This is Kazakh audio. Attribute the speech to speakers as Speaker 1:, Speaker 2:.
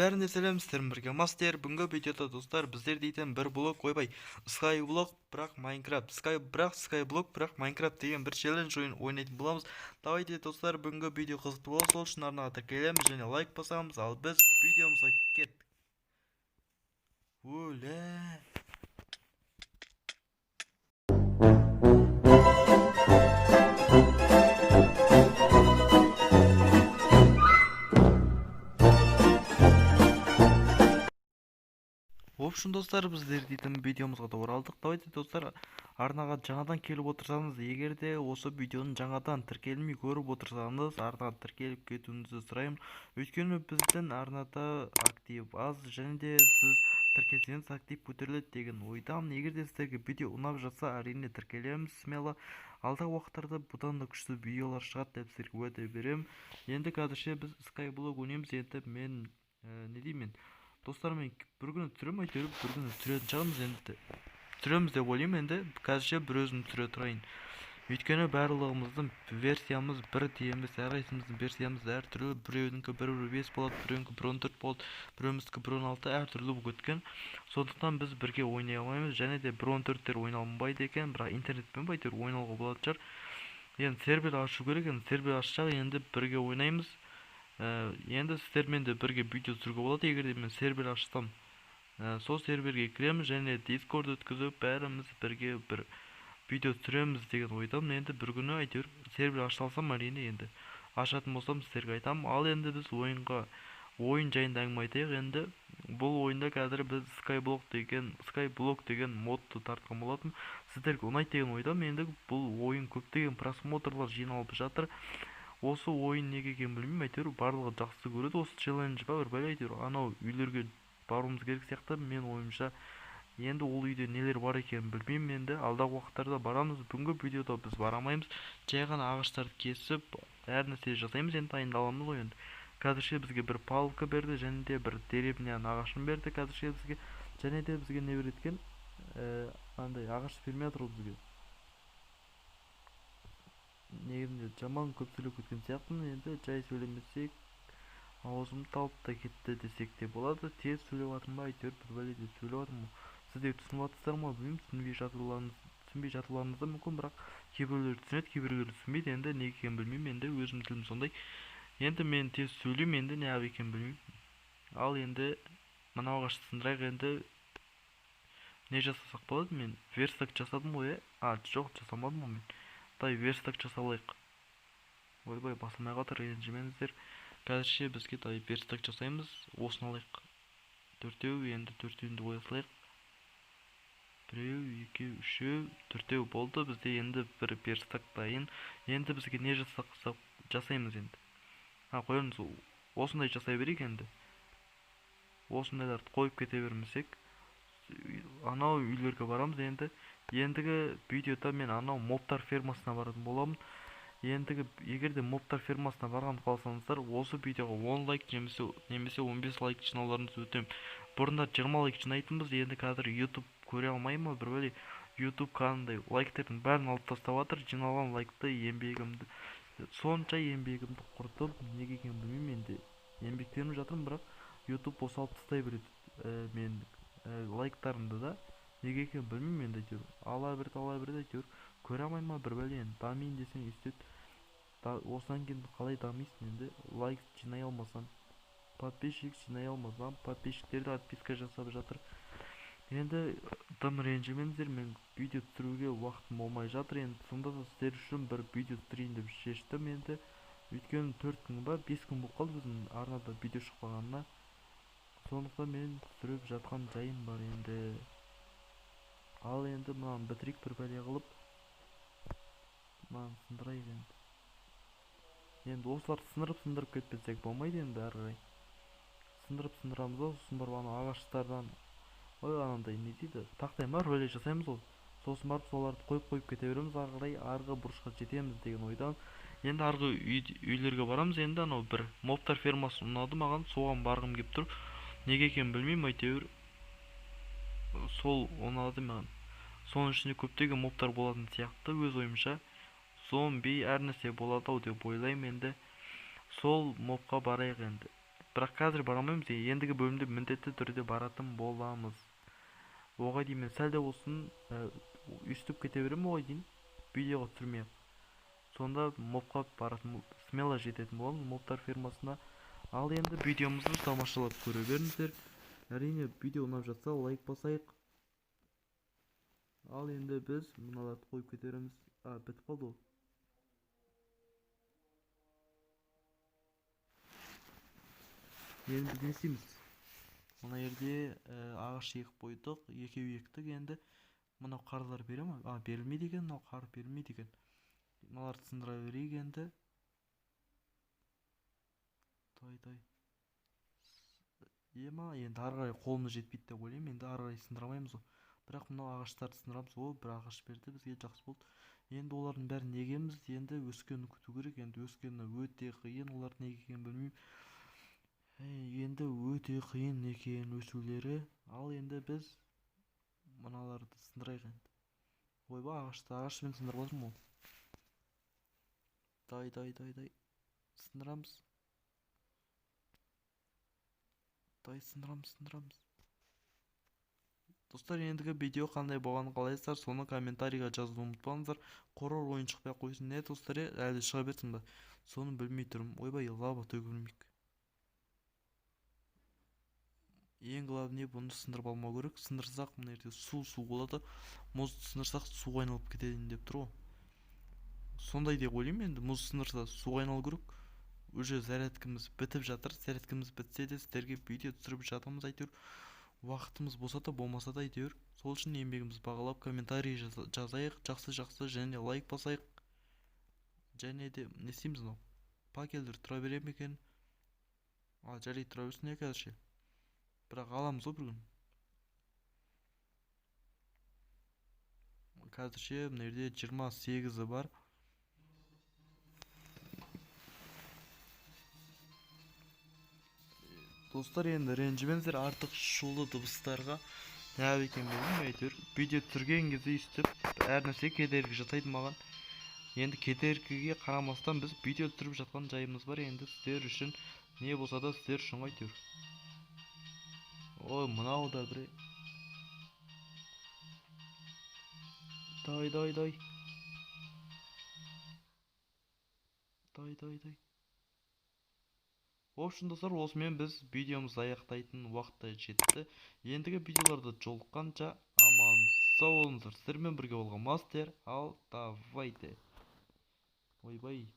Speaker 1: Бәріне сәлем, сіздермен бірге Мастер. Бүгінгі видеода, достар, біздер дейтін бір блок, ойбай, Skyblock, бірақ Minecraft, Sky, бірақ Skyblock, бірақ Minecraft деген бір челлендж ойын ойнайтын боламыз. Давайте, достар, бүгінгі видео қызықты болады, сол үшін арнаға тіркелеміз және лайк басамыз. Ал біз видеомызға кеттік. Өлә. В общем, достар, біздер дейтін видеомызға да оралдық. Давайте, достар, арнаға жаңадан келіп отырсаңыз, егер де осы видеоны жаңадан тіркелмей көріп отырсаңыз, арнаға тіркеліп кетуіңізді сұраймын. Өйткені біздің арнада актив аз, және де сіз тіркелсеңіз актив көтеріледі деген ойдамын. Егер де сіздерге видео ұнап жатса, әрине тіркелеміз смело. Алдағы уақыттарда бұдан да күшті видеолар шығады деп сіздерге уәде беремін. Енді қазірше біз Skyblock ойнаймыз. Енді мен не деймін мен? Достар, мен бір күні түсіремін, әйтеуір бір күні түсіретін шығармыз енді. Түсіреміз деп ойлаймын енді. Қазірше бір өзім түсіре тұрайын. Өйткені барлығымыздың версиямыз бірдей емес, әрқайсымыздың версиямыз әртүрлі. Біреуінікі бір бір бес болады, біреуінікі бір он төрт болады, біреуіміздікі бір он алты, әртүрлі болып кеткен. Сондықтан біз бірге ойнай алмаймыз, және де бір он төрттер ойналынбайды екен, бірақ интернетпен ба әйтеуір ойнауға болатын шығар. Енді сервер ашу керек, енді сервер ашсақ енді бірге ойнаймыз. Енді сіздермен де бірге видео түсіруге болады. Егер де мен сервер ашсам, сол серверге кіреміз және Discord өткізіп бәріміз бірге бір видео түсіреміз деген ойдамын. Енді бір күні әйтеуір сервер аша алсам, әрине енді ашатын болсам сіздерге айтамын. Ал енді біз ойын жайында әңгіме айтайық. Енді бұл ойында қазір біз Skyblock деген модты тартқан болатын. Сіздерге ұнайды деген ойдамын. Енді бұл ойын көптеген просмотрлар жиналып жатыр. Осы ойын неге екенін білмеймін, әйтеуір барлығы жақсы көреді. Осы челлендж ба бір бәле, әйтеуір анау үйлерге баруымыз керек сияқты мен ойымша. Енді ол үйде нелер бар екенін білмеймін, енді алдағы уақыттарда барамыз. Бүгінгі видеода біз бара алмаймыз, жай ғана ағаштарды кесіп әр нәрсе жасаймыз, енді дайындаламыз ғой енді. Қазірше бізге бір палка берді және де бір деревняның ағашын берді қазірше бізге. Және де бізге не береді екен? Андай ағаш бермей жатыр ғой бізге. Негізінде жаман көп сөйлеп кеткен сияқтымын, енді жай сөйлемесек аузым талып та кетті десек те болады. Тез сөйлеп жатырмын ба, әйтеуір бір бәле деп сөйлеп жатырмын ғой. Сіздер түсініп жатырсыздар ма білмеймін, түсінбей жатуларыңыз да мүмкін, бірақ кейбіреулер түсінеді, кейбіреулер түсінбейді. Енді неге екенін білмеймін, енді өзімнің тілім сондай. Енді мен тез сөйлеймін, енді неғып екенін білмеймін. Ал енді мынау ағашты сындырайық. Енді не жасасақ болады? Мен верстак жасадым ғой, ә? А, жоқ, жасамадым ғой мен. Дай верстак жасап алайық. Ойбай, басылмай жатыр, ренжімеңіздер. Қазірше бізге дай верстак жасаймыз. Осыны алайық. Төртеу, енді төртеуін де қоя салайық. Біреу, екеу, үшеу, төртеу болды. Бізде енді бір верстак дайын. Енді бізге не жасаймыз енді? А, қоямыз. Осындай жасай берейік енді. Осындайларды қойып кете бермесек, анау үйлерге барамыз енді. Ендігі видеода мен анау мобтар фермасына баратын боламын. Ендігі егер де мобтар фермасына барған қалсаңыздар, осы видеоға 10 лайк немесе 15 лайк жинауларыңызды өтінемін. Бұрында 20 лайк жинайтынбыз, енді қазір YouTube көре алмай ма, бір бәле YouTube қандай лайктердің бәрін алып тастап жатыр. Жиналған лайкты, еңбегімді, сонша еңбегімді құртып, неге екенін білмеймін, енді еңбектеніп жатырмын, бірақ YouTube бос алып тастай береді, мен лайктарымды да. Неге екенін білмеймін енді, әйтеуір ала берді, ала берді, әйтеуір көре алмай ма бір бәле. Енді дамиын десең өйстеді. Осыдан кейін қалай дамисың енді, лайк жинай алмасаң, подписчик жинай алмасаң, подписчиктер де отписка жасап жатыр. Енді дым ренжімеңіздер, мен видео түсіруге уақытым болмай жатыр. Енді сонда да сіздер үшін бір видео түсірейін деп шештім енді. Өйткені 4 күн ба, 5 күн болып қалды біздің арнада видео шықпағанына. Сондықтан мен түсіріп жатқан жайым бар енді. Ал енді мынаны бітірейік бір бәле қылып. Мынаны сындырайық енді. Енді осыларды сындырып-сындырып кетпесек болмайды енді әрі қарай. Сындырып сындырамыз да, сосын барып анау ағаштардан, ой, анандай не дейді, тақтай ма, бір бәле жасаймыз ғой. Сосын барып соларды қойып-қойып кете береміз, ары қарай арғы бұрышқа жетеміз деген ойдан. Енді арғы үйлерге барамыз. Енді анау бір мобтар фермасы ұнады маған, соған барғым келіп тұр. Неге екенін білмеймін, әйтеуір сол ұнады маған. Соның ішінде көптеген мобтар болатын сияқты өз ойымша. Зомби әр нәрсе болады ау деп ойлаймын енді. Сол мобқа барайық енді. Бірақ қазір бара алмаймыз. Ендігі бөлімде міндетті түрде баратын боламыз. Оға дейін мен сәл де болсын, өйстіп кете беремін оға дейін. Видеоға түсірмей. Сонда мобқа баратын, смело жететін боламыз мобтар фермасына. Ал енді видеомызды тамашалап көре беріңіздер. Әрине, видео ұнап жатса лайк басайық. Ал енді біз мыналарды қойып кете береміз. Бітіп қалды ол. Енді біз не істейміз? Мына жерде, ағаш егіп қойдық, екеу ектік енді. Мынау қарлар бере ма? Берілмейді екен, мынау қар берілмейді екен. Мыналарды сындыра берейік енді. Тай, тай. Ема, енді ары қарай қолымыз жетпейді деп ойлаймын, енді ары қарай сындыра алмаймыз ғой. Бірақ мынау ағаштарды сындырамыз. О, бір ағаш берді бізге, жақсы болды. Енді олардың бәрін егеміз, енді өскенін күту керек. Енді өскені өте қиын, олар неге екенін білмеймін. Енді өте қиын екен өсулері. Ал енді біз мыналарды сындырайық енді. Ойбай, ағашпен сындырып жатырмын ғой. Дай, дай, дай, дай. Сындырамыз. Дай, сындырамыз, сындырамыз. Достар, ендігі видео қандай болғанын қалайсыздар, соны комментарийға жазуды ұмытпаңыздар. Хоррор ойын шықпай ақ қойсын, не достар, әлі шыға берсін ба? Соны білмей тұрмын. Ойбай, лава төгілмейік. Ең главный бұны сындырып алмау керек. Сындырсақ мына жерде су болады. Мұзды сындырсақ суға айналып кетеді деп тұр ғой. Сондай деп ойлаймын енді, мұз сындырса суға айналу керек. Уже зарядкамыз бітіп жатыр. Зарядкамыз бітсе де сіздерге видео түсіріп жатырмыз әйтеуір. Уақытымыз болса да болмаса да әйтеуір. Сол үшін еңбегімізді бағалап комментарий жазайық, жақсы-жақсы, және лайк басайық. Және де не істейміз мынау? Пакелдер тұра бере ме екен? Жарайды, тұра берсін қазірше. Бірақ аламыз ғой бір күн. Қазірше мына жерде 28-і бар. Достар, енді ренжімеңіздер, артық шулы дыбыстарға неғып екенін білмеймін, әйтеуір видео түсірген кезде өйстіп әр нәрсе кедергі жасайды маған. Енді кедергіге қарамастан біз видео түсіріп жатқан жайымыз бар. Енді сіздер үшін не болса да сіздер үшін ғой әйтеуір. Ой, мынау да бір. Дай, дай, дай. Дай, дай, дай. В общем, достар, осымен біз видеомызды аяқтайтын уақыт та жетті. Ендігі видеоларда жолыққанша аман сау болыңыздар. Сіздермен бірге болған Мастер, ал давайте. Ойбай.